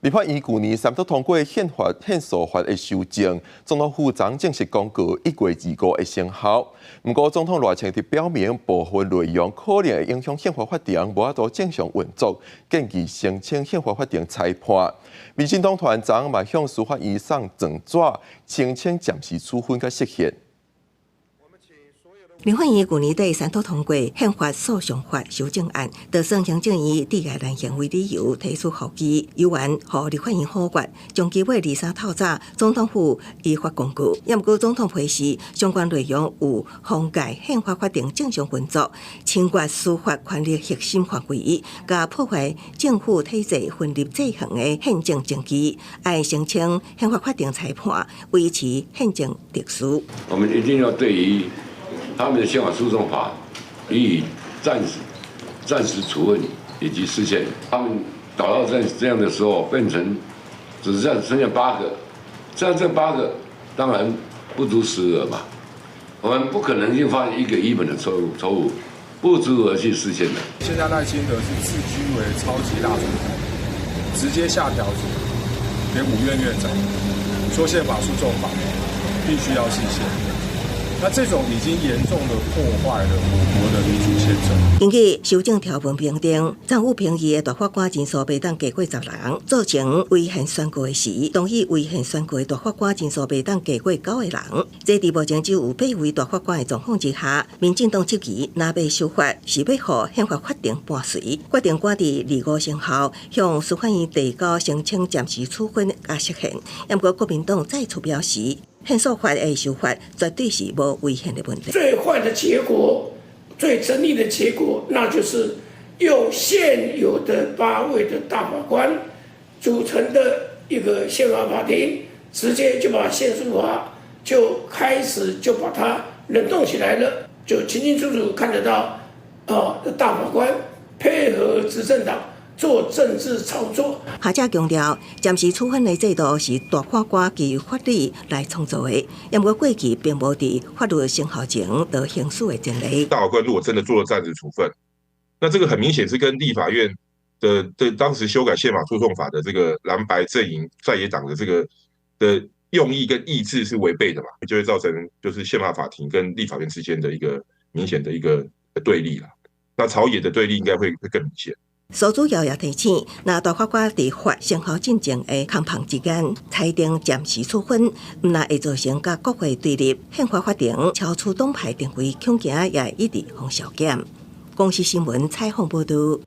立法院舊年三讀通過憲法憲訴法的修正，總統府昨正式公告1月25會生效。毋過總統賴清德表明，部分內容可能會影響憲法法庭無法度正常運作，建議申請憲法法庭裁判。民進黨團昨嘛向司法院送狀紙，申請暫時處分佮釋憲。立法院舊年底三讀通過憲法訴訟法修正案，就算行政院窒礙難行為理由提出覆議，猶原予立法院否決，將期尾23透早，總統府依法公告。也毋過總統批示相關內容有妨礙憲法法庭正常運作、侵越司法權力核心範圍，佮破壞政府體制分立制衡的憲政證據，愛申請憲法法庭裁判，維持憲政秩序。我們一定要對於他們的憲法訴訟法予以暫時處分以及釋憲。他們搞到這樣的時候，變成只剩下八個，這樣這八個當然不足10個嘛。我們不可能就發現一個一本的錯誤，不足而去釋憲的。現在賴清德是自居為超級大總統，直接下條子給五院院長，說憲法訴訟法必須要釋憲。那這種已經嚴重的破壞了我國的民主憲政。根據修正條文明定，暫予評議的大法官人數袂當低過10人，造成違憲宣告的時，同意違憲宣告的大法官人數袂當低過九個人。這佇目前只有八位大法官的狀況之下，民進黨質疑若欲修法是欲予憲法法庭伴隨，決定趕佇25生效，向司法院遞交申請暫時處分佮釋憲。毋過國民黨再次表示，憲訴法的修法絕對是無違憲的問題。最壞的結果，最爭議的結果，那就是用現有的八位的大法官組成的一個憲法法庭，直接就把憲訴法就開始就把它冷凍起來了，就清清楚楚看得到，啊，大法官配合執政黨做政治操作。學者強調，暫時處分的制度是大法官基於法理來創造的，毋過過去並無佇法律生效前就行使的前例。大法官如果真的做了暫時處分，那這個很明顯是跟立法院的當時修改憲法訴訟法的這個藍白陣營在野黨的這個的用意跟意志是違背的嘛，就會造成就是憲法法庭跟立法院之間的一個明顯的一個對立啦。那朝野的對立應該會更明顯。蘇主要也提醒，若大法官佇法生效進前的空縫之間裁定暫時處分，毋但會造成佮國會對立，憲法法庭超出黨派定位，恐驚也會一直予削減。公視新聞採訪報導。